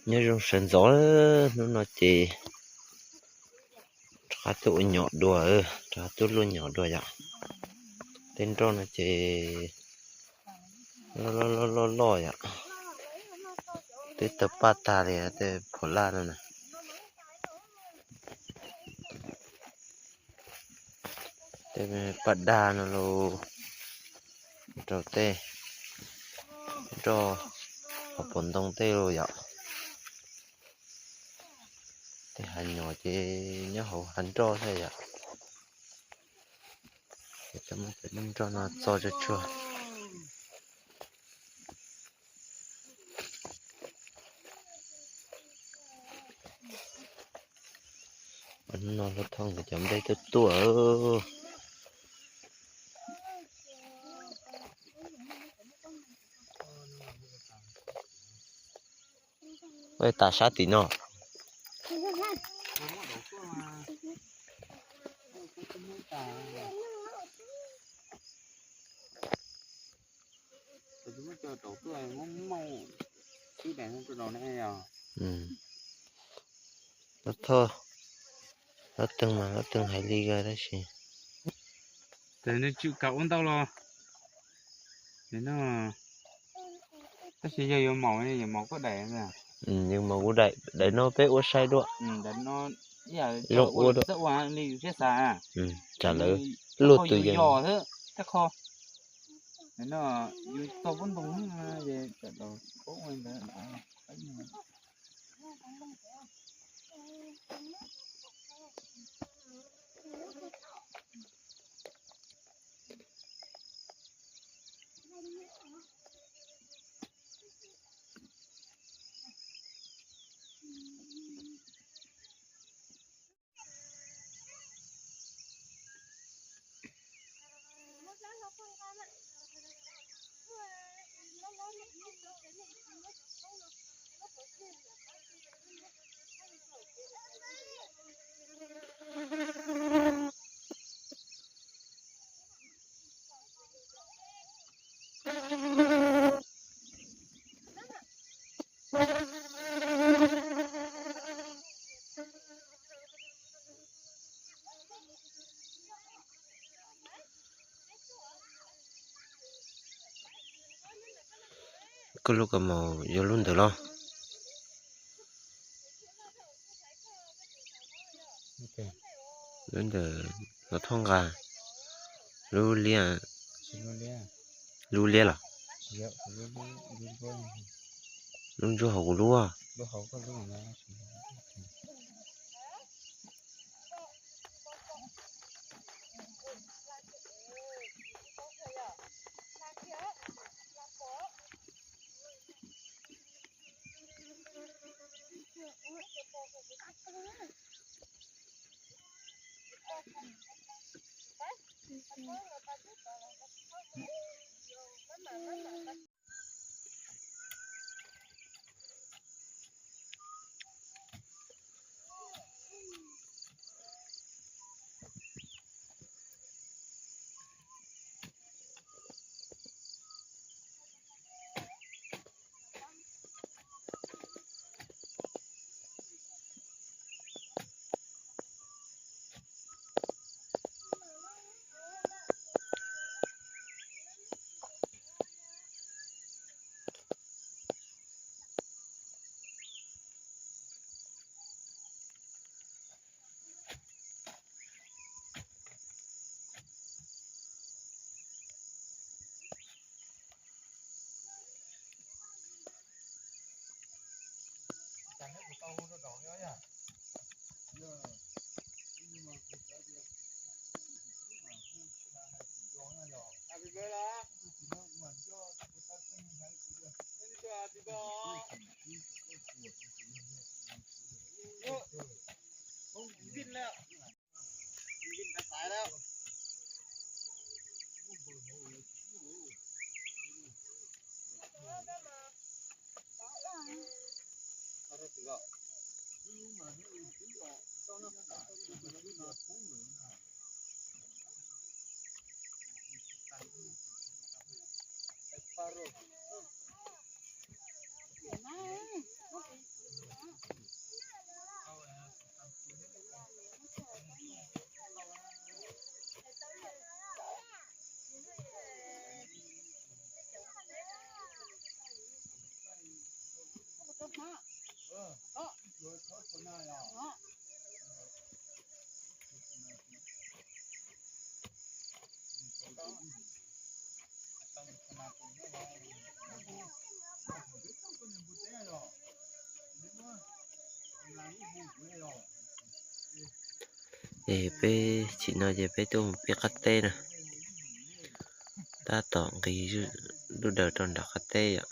Nyob zoo sawv ntxov, hnub no ces rov qab tuaj ua nyom dua, rov qab tuaj luaj nyom dua yom. Tej nroj no ces loj loj loj loj yom, twb tawg paj tag li tej phuam laj no na. Tej paj daj no los rau tej nroj hauv paus ntoo tej los yom. Tej hav nyom ces nyob hauv hav nroj thiab yom. Ces cov muab cov nroj no txo tsuag tsuag. Hnub no Hluas Thoj nkawd cov nplej tuaj tuaj. Ua tas sab tim no. Hluas Thoj, Hluas Thoj mas Hluas Thoj hais li tab sis nws tsis kam ua ntau los, tab sis yog yuav maum, yuav maum koj daim. Yus maum kuv daim, daim no peb ua sai dua. Zoo ua dua. Li siab xav, tsam lawv luaj tus yog xwb tej qho. Yus txo pob ntoo es Koj lub kaus mom yog lub ntawd los? Lub ntawd los thoj nqa. Lub liab, lub liab los? Lub ntsuab hauv kuv lub. Es peb chim no ces peb tuaj mus pib qab teb na. Tab tom nqis lub daws rau nram qab teb yom.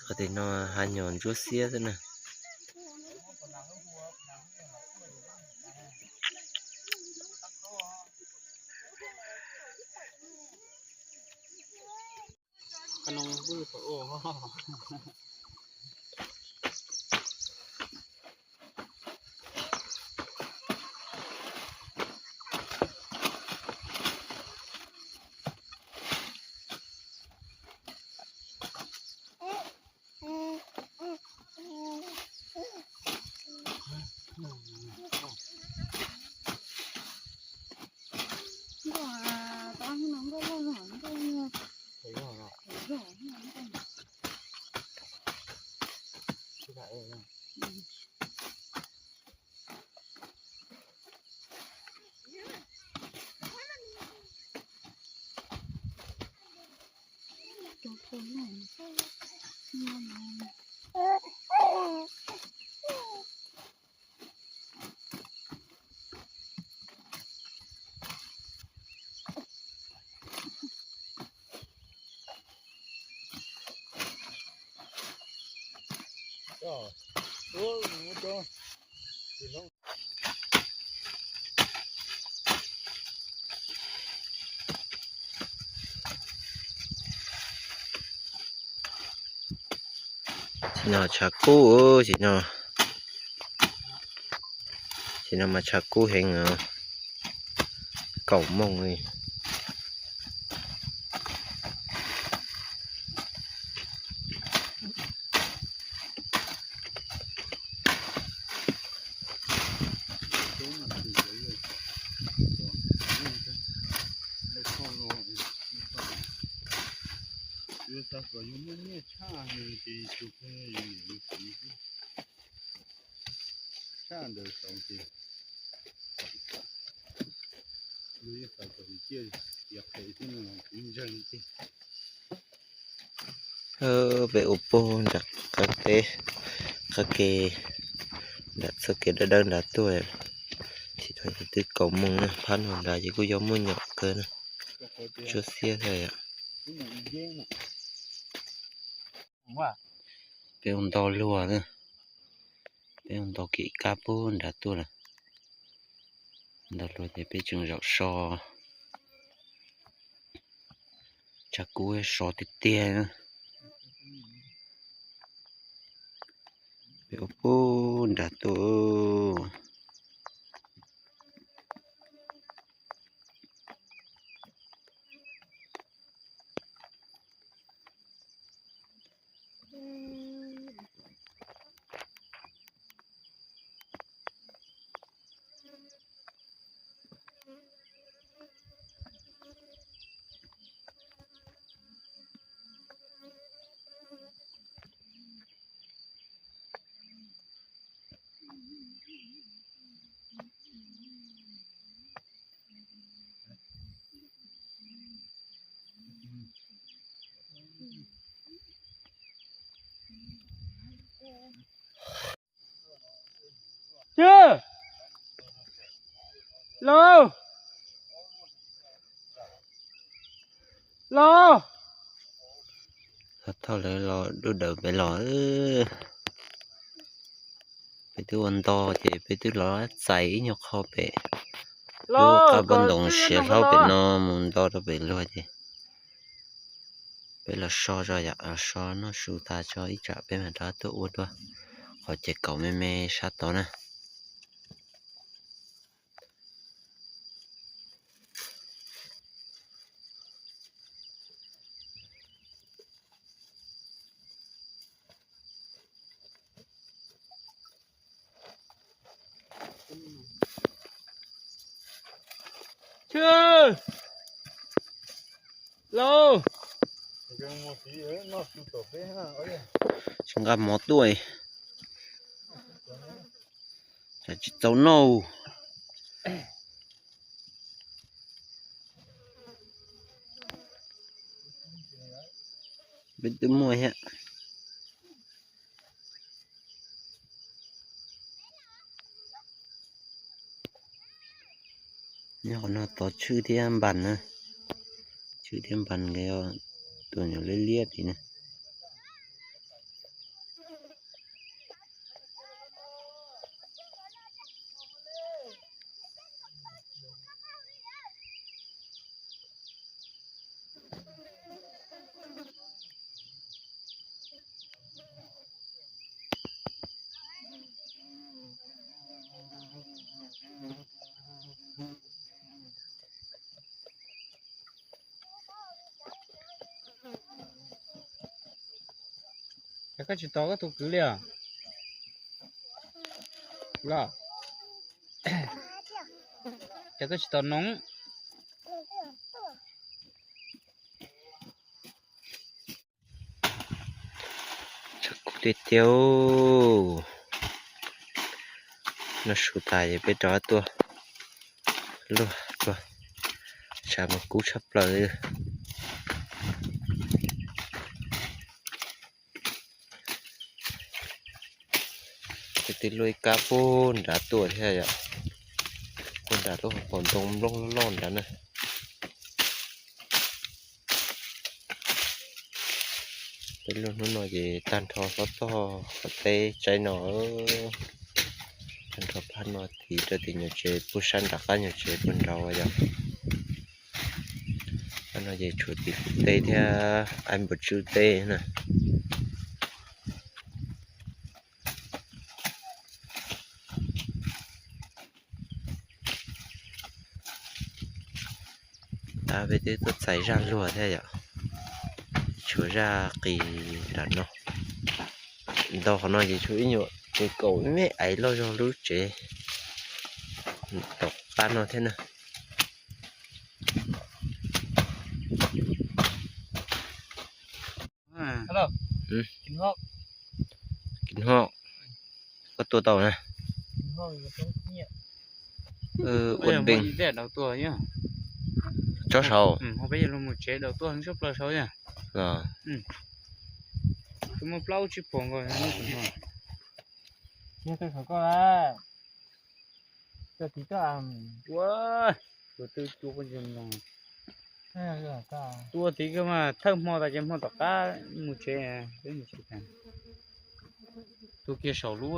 Qhov tim no hav nyuag ntsuab xiab xwb na. Tsis no tshav kub, tsis no, tsis no mas tshav kub heev os. Kaum moos li. Yus xav kom yus muaj nyiaj tshaj nws ces yus tus kheej yus niam yus txiv xwb. Tshaj ntawd xaus ces yus yeej xav kom yus ciaj tiav qhev xwb no kuv ntseeg tiag. Peb ua puag nram qab teb, qab ke, nram txoj kev dawb dawb nrad tuaj. Tsis tau twb kaum moos na, phab no nrad ces kuj yog muaj nyom kawg na. Tsuab xiab thiab yom. Peb ua nto luag na, peb ua nto kev kab puag nrad tuaj lawm. Nto luag ces peb tseem zaum so. Tshav kub so tiag tiag na. Peb ua puag nrad tuaj. Los, los, thauj lawv los dub dawm pem los. Peb twb ua nto ces peb twb los txais ib nyuag qho pem lub qab npab ntoos siav hlau pem no mus nto rau pem luag ces peb los so tso yom, los so noj su tas tso ib tsam peb mam rov tuaj ua dua. Qhov ces kaum me me sab tod na. Tsis nqa mov tuaj, tsis txaus noj. Peb twb muaj thiab. Nyob qhov no tod tshwj thiab npas na, tshwj thiab npas nkawd tus nyuam liab liab tid na. Ces koj tsis tos koj tus kwv li os? Los, ces koj tsis tos noog. Tshav kub tiag tiag. Noj su tas ces peb rov tuaj luaj dua, tshav mas kub tshaj plaws. Tus twb luaj ib kab puag nrad tuaj thiab yom, puag nrad lub hauv paus ntoo nplooj loj loj nrad na. Peb luaj hnub no ces tag nrho hlob txog qhov teb tsaib no, tag nrho plab no tiv rau tim nyuam tsev puag sab nram qab nyuam tsev puag nraud yom. Qab no ces tshuav tim teb thiab qab npus tswb teb na. Tab peb twb tuaj txais zaj luag thiab yom, tshuav zaj qis nram no. Ntau qhov no ces tshuav ib nyuam tsev kaum me me aiv loj zog lub tsev tom qab no thiab na. Kis Hoj, koj tua tau na. Ua npeeg tsob saud. Los, tus muaj plaub tsib puas nkaus. Ua, tus twb tua, tua tid kawg mas thawj hmo tas ces hmo tom qab mus tsev, peb mus tsev tas. Tua kiag saum lub